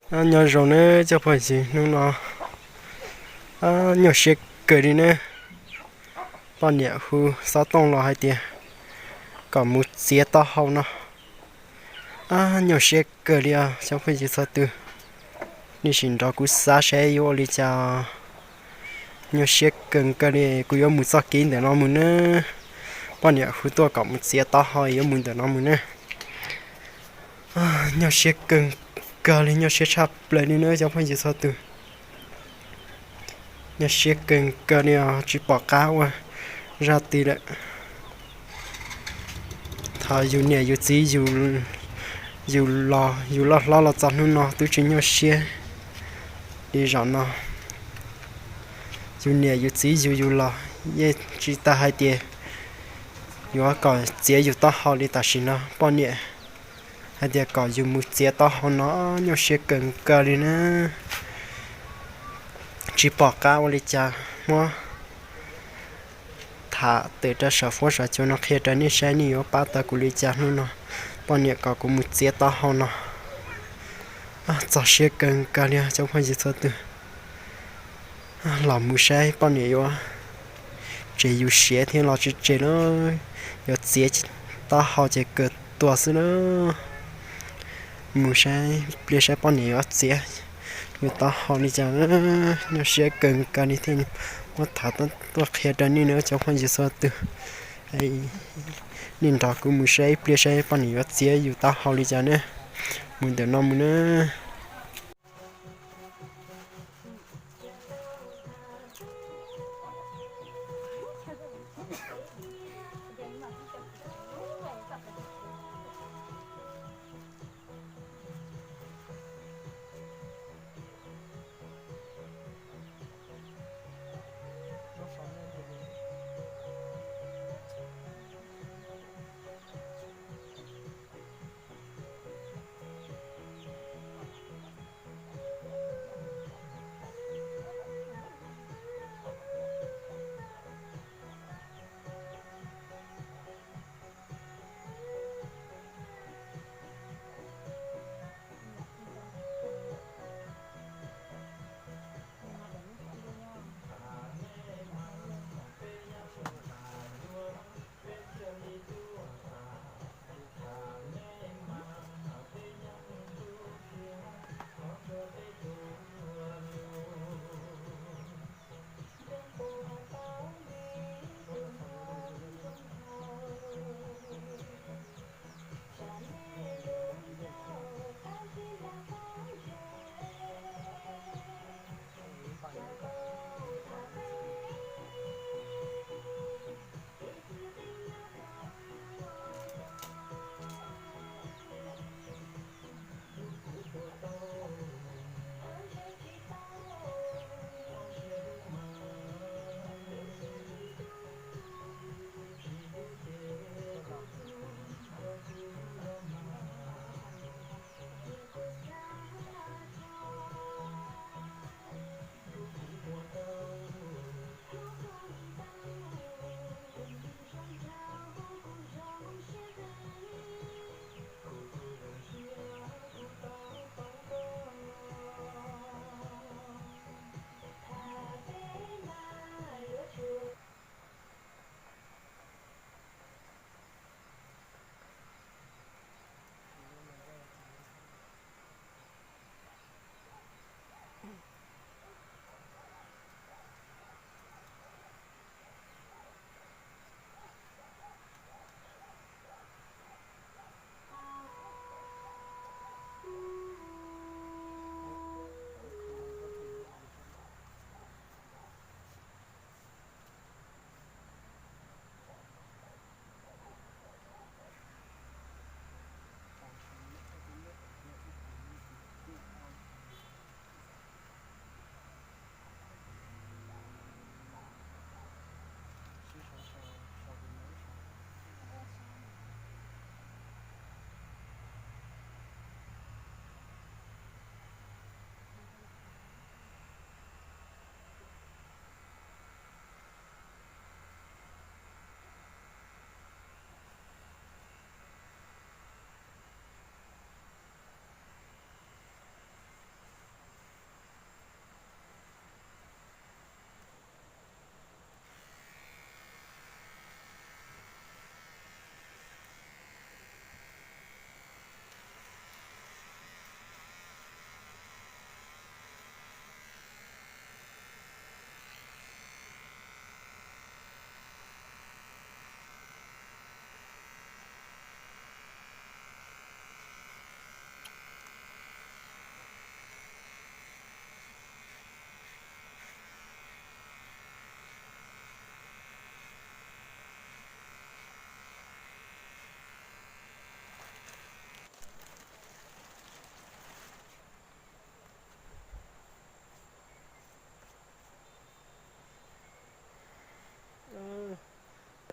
Nyob zoo nawb cov phooj ywg, hnub no nyuaj siab kawg li nawb. Poj niam hu xov tooj los hais tias kom mus txiav taub hau no. Nyuaj siab kawg li os cov phooj ywg txhua tus, nej sim nrog kuv xav saib yuav ua li cas. Nyuaj siab kawg kawg li, kuv yuav mus txoj kev ntawm no mus nawb. Poj niam hu tuaj kom mus txiav taub hau yuav mus ntawm no mus nawb. Nyuaj siab kawg kawg li, nyuaj siab tshaj plaws li nawb cov phooj ywg txhua tus. Nyuaj siab kawg kawg li os, tsis pom qab ua zaj twg lawm. Thaum yus niam yus txiv yus los, yus loj hlob los txog hnub no twb tsis nyuaj siab li zaum no. Yus niam yus txiv yus yus los yeej tsis tas hais tias yuav kom txiav yus taub hau li tam sim no. Poj niam hais tias kom yus mus txiav taub hau no, nyuaj siab kawg kawg li na. Tsis pom qab ua li cas, muab tham tawm rau saum fuab saum cua no qhia rau nej saib, nej yuav pab tau kuv li cas hnub no. Poj niam kom kuv mus txiav taub hau no, txog siab kawg kawg li cov phooj ywg txhua tus. Los mus saib poj niam yuav tsem yus siav thiab los tsis tsem na, yuav txiav taub hau ces kawg tuag xwb na. Mus saib pliag saib poj niam yuav txiav yus taub hau li cas. Nyuaj siab kawg kawg li thiaj muab tham tuaj qhia rau nej na cov phooj ywg txhua tus. Nej nrog kuv mus saib ib pliag saib poj niam yuav txiav yus taub hau li cas na. Mus ntawm no mus na.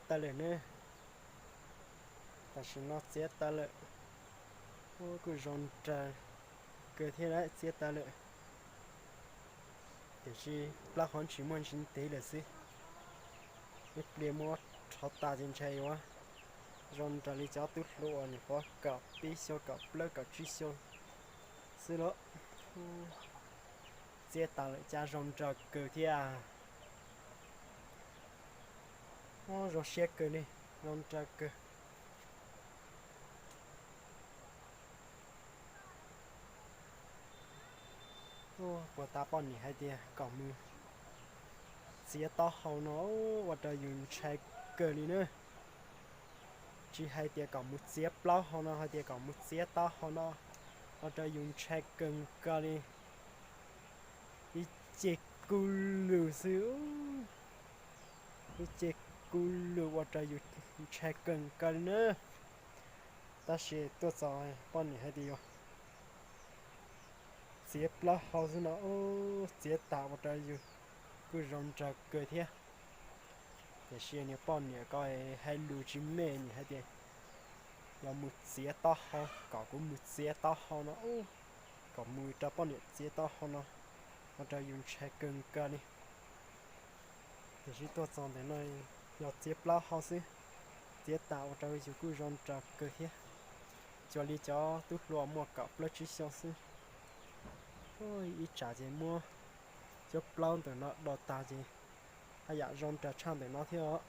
tawv lawm ne. Tam sim no txiav tawv lawm. Ub, kuj zoo nraws kawg thiab, txiav tawv lawm. Tiam sis plaub hau tsis muaj ntsis ntev lawm xwb. Ib pliag muab rhov tas ces ntshai yuav zoo nraws li cov tub hluas uas nyuam qhuav kaum peb xyoo, kaum plaub kaum tsib xyoo xwb lauj. Txiav tas lawm cas zoo nraws kawg thiab. Ub, zoo siab kawg li, zoo nraws kawg. Ub, puas tas poj niam hais tias kom mus txiav taub hau no ua rau yus ntshai kawg li na. Tsis hais tias kom mus txiav plaub hau no, hais tias kom mus txiav taub hau no ua rau yus ntshai kawg nkaus li. Ib ce kuj lug xwb, ib ce kuj lug ua rau yus ntshai kawg nkaus li na. Tab sis tuaj txog poj niam hais tias yuav txiav plaub hau xwb no, ub, txiav tas ua rau yus kuj zoo nraws kawg thiab. Tiam sis niag poj niam ko hais lus tsis meej, nws hais tias yog mus txiav taub hau, kom kuv mus txiav taub hau no, kom mus rau poj niam txiav taub hau no ua rau yus ntshai kawg nkaus li. Tiam sis tuaj txog ntawm no yog txiav plaub hau xwb, txiav tas ua rau yus kuj zoo nraws kawg thiab. Cuag li cov tub hluas muaj kaum plaub tsib xyoo xwb. Ib tsam ces muab cov plaub ntawm no do tag ces haj yam zoo nraws tshaj ntawm no thiab.